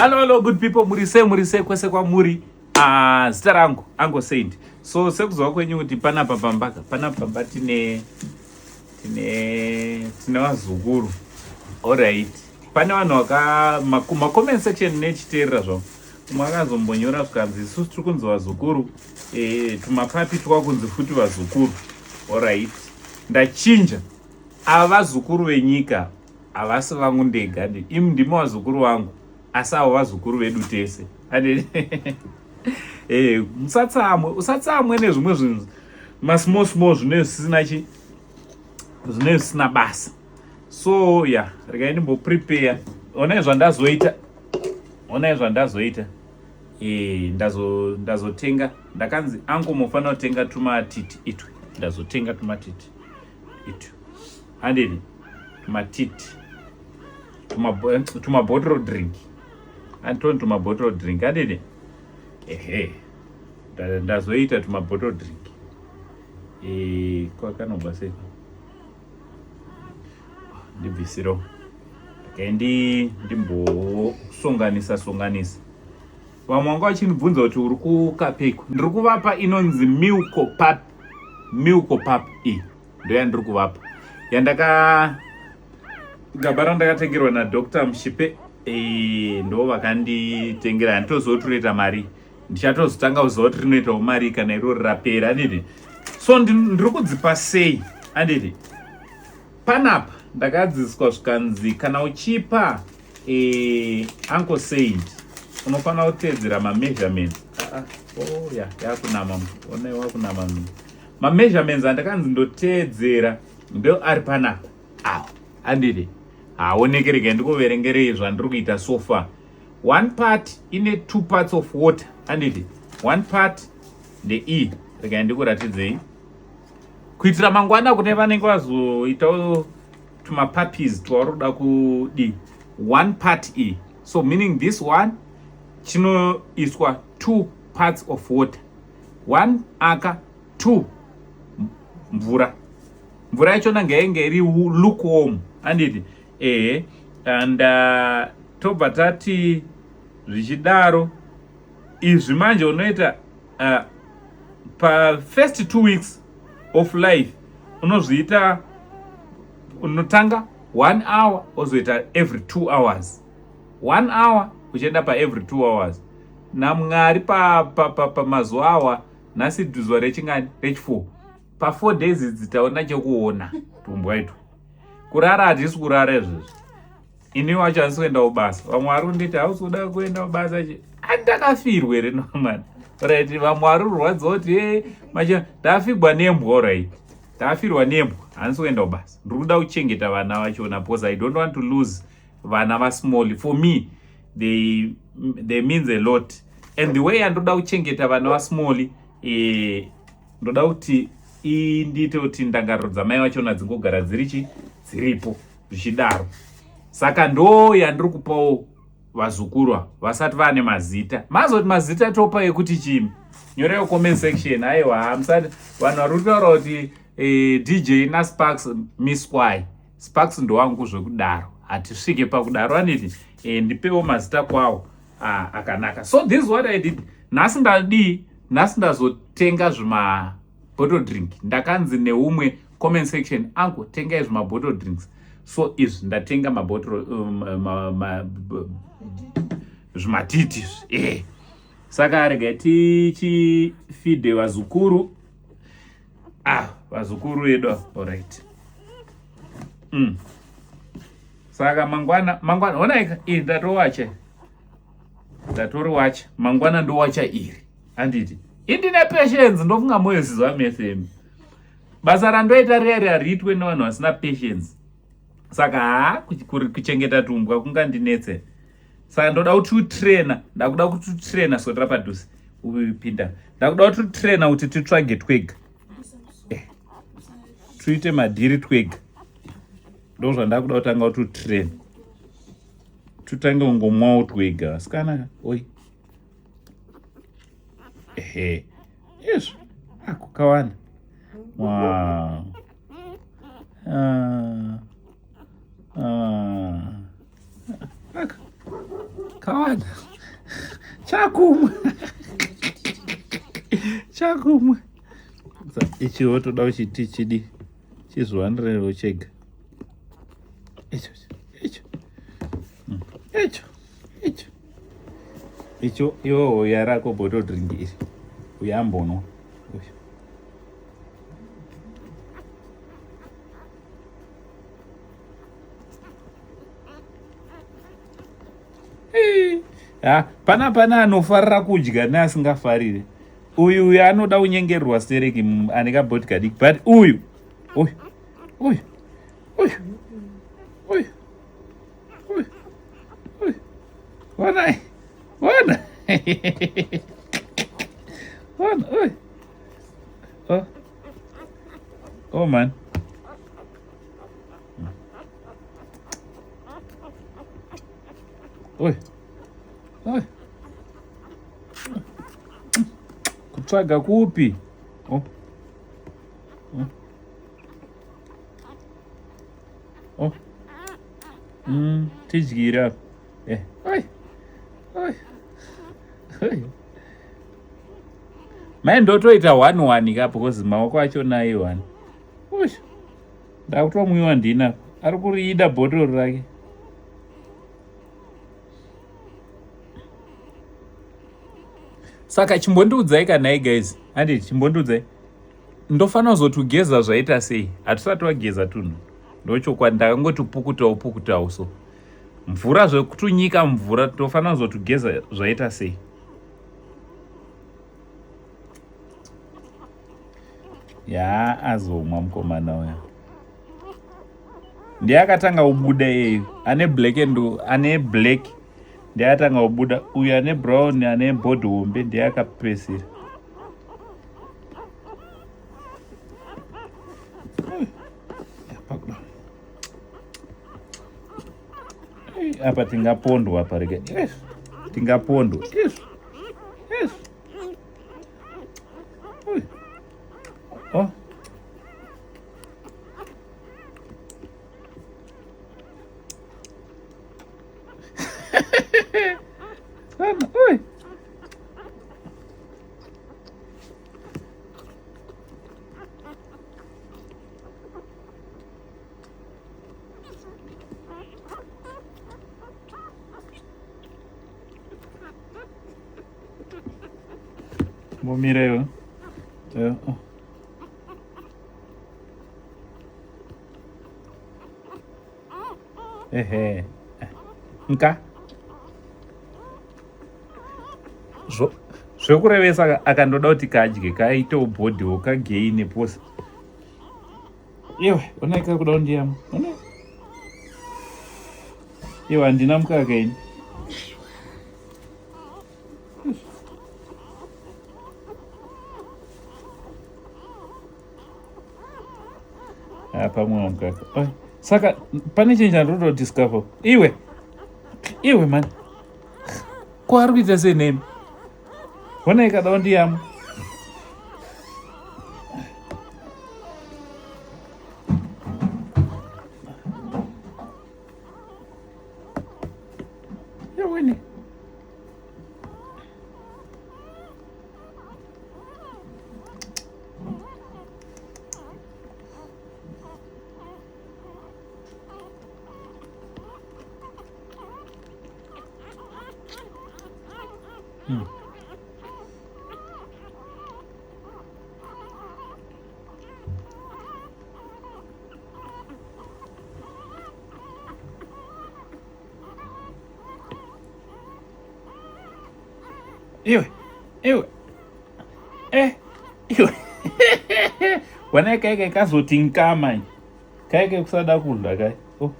Hello, hello, good people. Muri sei, muri sei kwese kwamuri. Ah, zita rangu Uncle Saint. So sekuziva kwenyu kuti panapa pambaka, panapa pamba tine tine tine vazukuru. Alright. Pane vanhu vaka ma comment section nechiteerera zvavo. Umwe akazombonyora zvikanzi isusu tiri kunzi vazukuru. Eh, tumapapi twakunzi futi vazukuru. Alright. Ndachinja. Ava vazukuru venyika havasi vangu ndega, imi ndimi vazukuru vangu, asi avo vazukuru vedu tese. Eh, musatsamwe, usatsamwe nezvimwe zvinhu masmall small zvine zvisina chi zvine zvisina basa. So ya, yeah, regai ndimboprepare. Onai zvandazoita, onai zvandazoita. Eh, ndazotenga, ndakanzi angu mufanira kutenga tumatiti itwe, ndazotenga tumatiti itwe, handini tumatiti tumabottle drink, antoni tumabottle drink, handini. Ehe, ndazoita tumabottle drink. E, kwakanobva sei ndibvisiro, regai ndimbosonganisa songanisa. Vamwe vanga vachindibvunza kuti uri kukapekwa, ndiri kuvapa inonzi Milko Pap, Milko Pap e ndo yandiri kuvapa, yandaka gaba randakatengerwa naDr Mushipe. E, ndo vakanditengera. Handitoziva kuti rinoita mari, ndichatozotanga kuziva kuti rinoitawo mari kana irori rapera, handiti? So ndiri kudzipa sei, handiti? Panapa ndakadzidziswa zvikanzi kana uchipa e, Uncle Saint, unofanira kuteedzera mameasurements. Ah, ah, oh, ya yakunama, onai wakunama. Mameasurements andakanzi ndoteedzera ndo ari panapa awo, handiti? Haoneke, regai ndikuverengerei zvandiri kuita so far. One part ine two parts of water, handiti? One part ndei, regai ndikuratidzei kuitira mangwana kune vanenge vazoitawo tumapuppies twauri kuda kudi. One part e, so meaning this one chinoiswa two parts of water, one aka two mvura. Mvura yachona ngainge iri lukewarm, handiti? Ehe, and tobva tati zvichidaro izvi manje unoita pafirst 2 weeks of life unozviita, unotanga one hour, wozoita every 2 hours, one hour uchienda paevery 2 hours. Namwari, pamazuva pa, pa, awa nhasi zuva rechingani? Rechi4. Pa4 days idzi taona chekuona tumbwa itwa kurara, hatisi kurara izvezvi. Ini wacho handisi kuenda kubasa. Vamwe vari kunditi hausi kuda kuenda kubasa chi, andakafirwe here nomani? Right, vamwe vari kurwadza kuti e macho ndafigwa nembwa. Right, ndafirwa nembwa, handisi kuenda kubasa. Ndiri kuda kuchengeta vana vachona because I don't want to lose vana vasmall. For me they means a lot, and the way andoda kuchengeta vana vasmall, eh, ndoda kuti indiite kuti ndangariro dzamai vachona dzingogara dziri chi dziripo zvichidaro. Saka ndo yandiri kupawo vazukuru vasati vane mazita. Mazoti mazita topa ekuti chimi, nyorewo comment section. Aiwa, hamusati vanhu vari kutaura kuti eh, DJ naSparks misquai, Sparks ndowangu zvekudaro, hatisvike pakudaro, aniti? E, ndipewo mazita kwawo akanaka. So this is what I did nhasi. Ndadii nhasi? Ndazotenga zvima bottle drink. Ndakanzi neumwe comment section, "Uncle, tengai zvima bottle drinks." So izvi ndatenga mabottle um, ma, ma, zvimatiti izvi e. Saka regai tichifeede vazukuru, ah, vazukuru vedu. Alright. Saka mangwana, mangwana onaika iri ndatowacha, ndatoriwacha. Mangwana ndowacha iri, handiti? Indine patience, ndofunga moyoziva mfm. Basa randoita riya riya riitwe nevanhu vasina patience. Saka haa, kuchengeta tumbwa kungandinetse. Saka ndoda kuti utraina, ndakuda kuti utraina sotera padhuze upinda, ndakuda kuti utraina kuti titsvage twega, eh, tuite madhiri twega. Ndo zvandakuda kutanga kuti utrain, tutange kungomwawo twega. Asikana oi, ehe, izvo akukawanda. Wow. Ah. Ah. Aka. Kawana. Chakumwa. Chakumwa. Ichi wotoda uchiti chidi. Chizwanire chega. Icho. Icho. Icho. Icho. Icho iwo yarako bottle drink iri. Uyambonwa. Uyu. Ha, pana pana anofarira kudya neasingafarire. Uyu uyu anoda kunyengererwa stereki ane kabhoti kadiki, but uyu uyu uyu uyu uyu uyu uyu ona ona ona uyu oh oh man. Oi. Oi. Kutsvaga kupi? Oh. Oh. Oh. Tidyira. Eh. Oi. Oi. Oi. Mai ndotoita one one ka because maoko acho naye one. Ush. Ndakutomwiwa ndina. Ari kuriida bottle rake. Saka chimbondiudzai kanai guys. Handi chimbondiudzai. Ndofanira kuzotugeza zvaita sei? Hatisati wageza tunhu. Ndochokwadi ndakangoti pukutawo pukutawo so. Mvura zvekutunyika mvura tofanira kuzotugeza zvaita sei? Ya azomwa mukomana uya. Ndiye akatanga kubuda iyeyu. Ane black and ane black. Ndiye akatanga kubuda. Uyu ane brown ane body hombe ndiye akapesira. Apa tingapondwa apa rega. Yes. Tingapondwa. Yes. Yes. Oh. Oi. Mbomira iwe. Oh. Ehe. Nka. Zvekurevesa akandoda kuti kadye kaitewo bhodhiwo kageine pose. Iwe, onai kakuda kundiyamwa. Onai. Iwe handina mukaka ini. Pamwe mukaka. Saka pane chinhu chandinoda kudiscover. Iwe. Iwe man. Ko ari kuita sei nemi? Honai kada kundiyamwa. Yawini. Iwe, iwe. Eh, iwe. Wana kaike kazoti nkama. Kaike kusada kudla kai. Oh.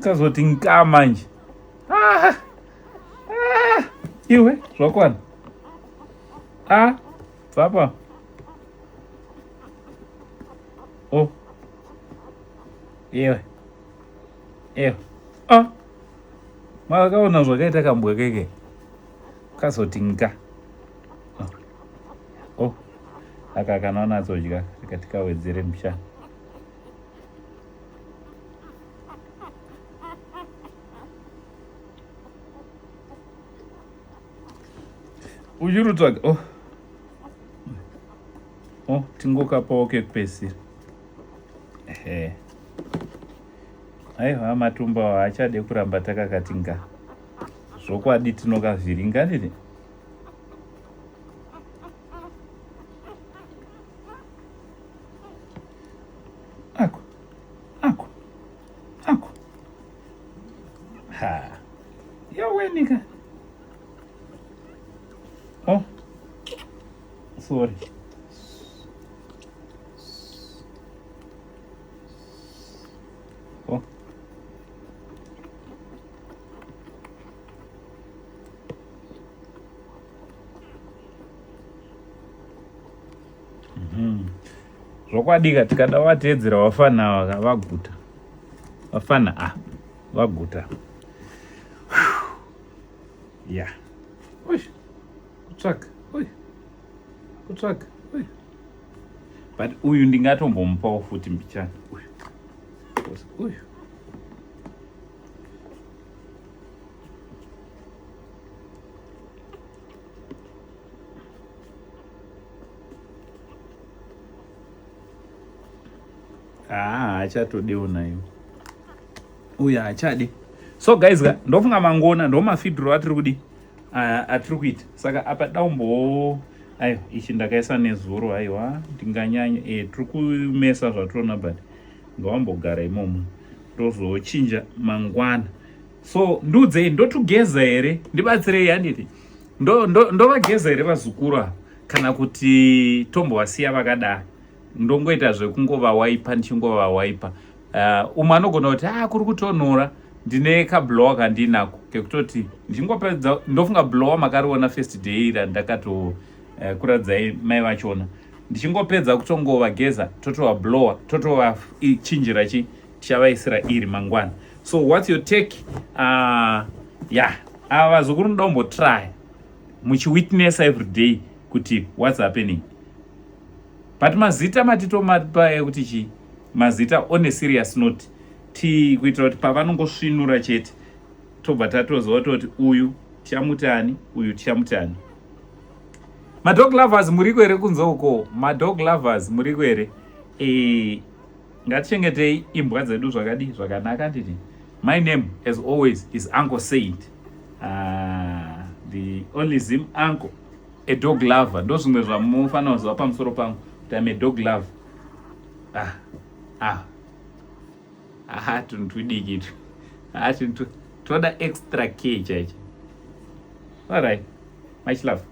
Kazoti nka manje. Ah. Ah. Iwe, zvakwana. Ah, papa. Oh. Iwe. Iwe. Ah. Makaona zvakaita kambwa keke. Kazoti nka. Oh. Oh. Aka kana wanatsodya rega tikawedzere mushana. Uchiri kutsvaga oh. Oh, tingokapawo kekupedzisira. Ehe. Aiwa matumba haachade kuramba takakati nga. Zvokwadi tinokavhiringa nditi. Ako. Ako. Ako. Ha. Yowenika. Oh. Sorry. Oh. Zvokwadika tikada wateedzera wafana ava vaguta. Vafana ah vaguta. Yeah. Uy. Kutsvaga. Uy. Kutsvaga. Uy. But uyu ndingatombomupawo futi mbichana. Uyu. Uyu. Ah, haachatodewo nayo uyu haachadi. So guys ka ndofunga mangona ndo mafidhiro atiri kudi atiri kuita. Saka apa daumbo aiwa ichi ndakaisa nezuro aiwa ndinganyanya e, tiri kumesa zvatirona but ngawambogara imomo ndozochinja mangwana. So ndiudzei ndotugeza here, ndibatsirei handiti ndovageza here vazukuru ava kana kuti tombovasiya vakadaro, ndongoita zvekungovawaipa ndichingovawaipa. Umwe anogona kuti ah, kuri kutonhora, ndine kablower kandinako kekutoti ndichingopedza ndofunga blower makariona first day ira ndakato kuradzai mai vachona, ndichingopedza kutongovageza totova blower totovachinjira chi tichavaisira iri mangwana. So what's your take? Yeah, ava vazukuru ndoda kumbotry muchiwitnessa every day kuti what's happening. But mazita matitomapa ekuti chii mazita, on a serious note, ti kuitira kuti pavanongosvinura chete tobva tatoziva toti uyu tichamuti ani, uyu tichamuti ani. Madog lovers muriko here kunze uko? Madog lovers muriko here? E, ngatichengetei imbwa dzedu zvakadi zvakanaka nditi. My name as always is Uncle Saint, the only Zim uncle, a dog lover. Ndo zvimwe zvamufanira kuziva pamusoro pangu kuti I'm a dog lover. Ah, ah. Aha, tunhu twidiki itwu. Ah, tunhu toda extra care chaicho. Alright, much love.